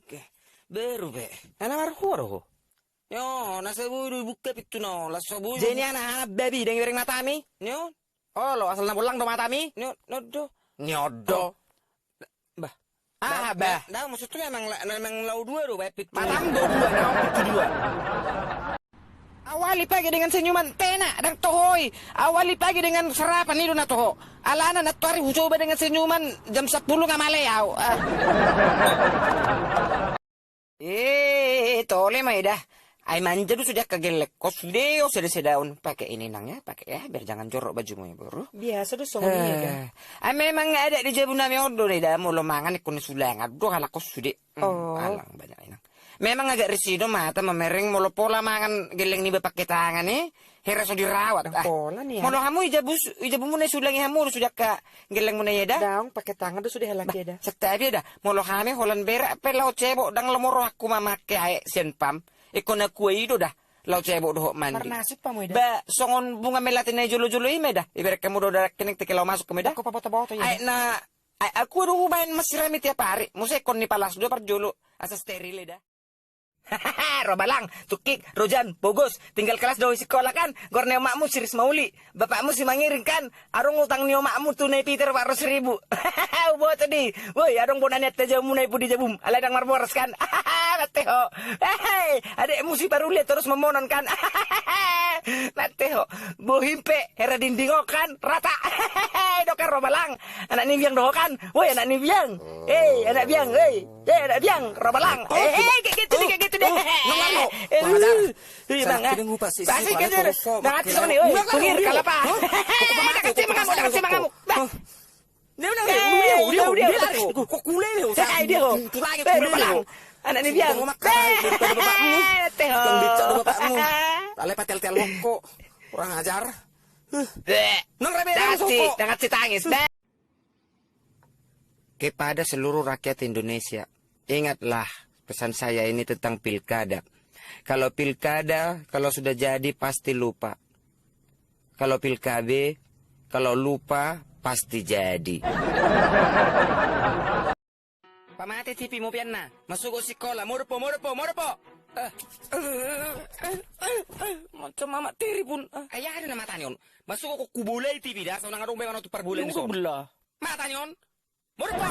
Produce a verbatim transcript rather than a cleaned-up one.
Oke. Beru be. Ala marhua do ho. Yo, na so boi do buka pintu na, las so boi. Jadi anak-anak babi, dang ibereng matami. Nyo. Olo, asal na bollang do matami. Nyo, nyo do. Nyo do. Bah. Ah, bah. Dah, maksudnya emang la-, emang lau dua do, bah, pintu. Matam do dua, nau pintu dua. Awali pagi dengan senyuman, tena, dang toho i. Awali pagi dengan sarapan, i do na toho. Alana nantoari hucoba dengan senyuman, jam sapulu nga male au. Ah. Eh, tole ma eda. Ai manja do sude angka gelleng. Kos sude o, sude sedaun. Pakai ini, Nang, ya, pakai, ya, biar jangan jorok bajumu ya, Boru. Biasa do songon i, eda. Eh, ai memang ada di jabu nami on do, eda, molo mangan ingkon ni sulangan do halak kos sude. Hmm, oh. Alang banyak, Inang. Memang agak risih do mata mamereng molo pola mangan gelleng niba pakai tangan i, hera so dirawat. Dang pola ni, ah. Molo hamu i jabu, i jabumuna i sulangi hamu do sude angka gellengmuna i, eda? Dang, pakai tangan do sude halak i, eda. Bah, santabi, eda. Molo hami holan berak pe laho cebok, dang lomo rohangku mamake aek sian pam. Ingkon na kua i do da laho cebok dohot mandi. Marnasib hamu, eda. Bah, songon bunga melati na i jolo-jolo i ma, eda. Ibereng hamu do dalan kening tingki laho masuk hamu, eda. Dang hupaboto-boto i, eda. Aek na, aek, aku do hubaen masirami tiap ari. Muse ingkon ni palas do parjolo. Asa steril, eda. Robalang, Tukik, Rojan, Bogos, tinggal kelas do sikola kan, goar ni omakmu si Rismauli, bapakmu si Mangiring kan, adong utang ni omakmu tu Nai Peter Pak Rosribu. Huboto do i, woi, adong bona ni atta jabumuna i pudi jabum, alai dang marboras kan. Mate ho. Hehe, adekmu si Paruli torus mamonon kan. Mate ho. Bohim pe, hera dinding on kan, rata. Dokan Robalang, anak ni biang do ho kan, woi, anak ni biang. Hei, anak biang, hei. Eh, anak biang, Robalang. Oh, eh, eh, kayak gitu deh, kayak gitu deh. Oh, nang Arno. Eh, Sadar. Eh, Bang, ah. Pasti kan dia. Nang hati sama nih, oi, tungir, kalapa. Hah? Kok pakai, kok pakai, kok pakai. Dia udah, dia udah, dia udah. Kok kulele, oh. Eh, dia, oh. Itu lagi kulele, oh. Anak ni biang. Rumah kau, daripada bapakmu. Eh, teh, oh. Tukang beca do bapakmu. Alai patel-tel kok. Kurang ajar. Huh. Nang rebe, nang soko. Nang hati tangis. Kepada seluruh rakyat Indonesia, ingatlah pesan saya ini tentang pilkada. Kalau pilkada, kalau sudah jadi, pasti lupa. Kalau pilkabe, kalau lupa, pasti jadi. Pamate T V mu pian na. Masuk sikola, modom po, modom po, modom po. Eh. Macam mamak tiri pun. Eh. Ai aha do na matani on. Masuk ko kubolai T V da, sonang adong be mana tu parbola ni son. Matani on. Modom po.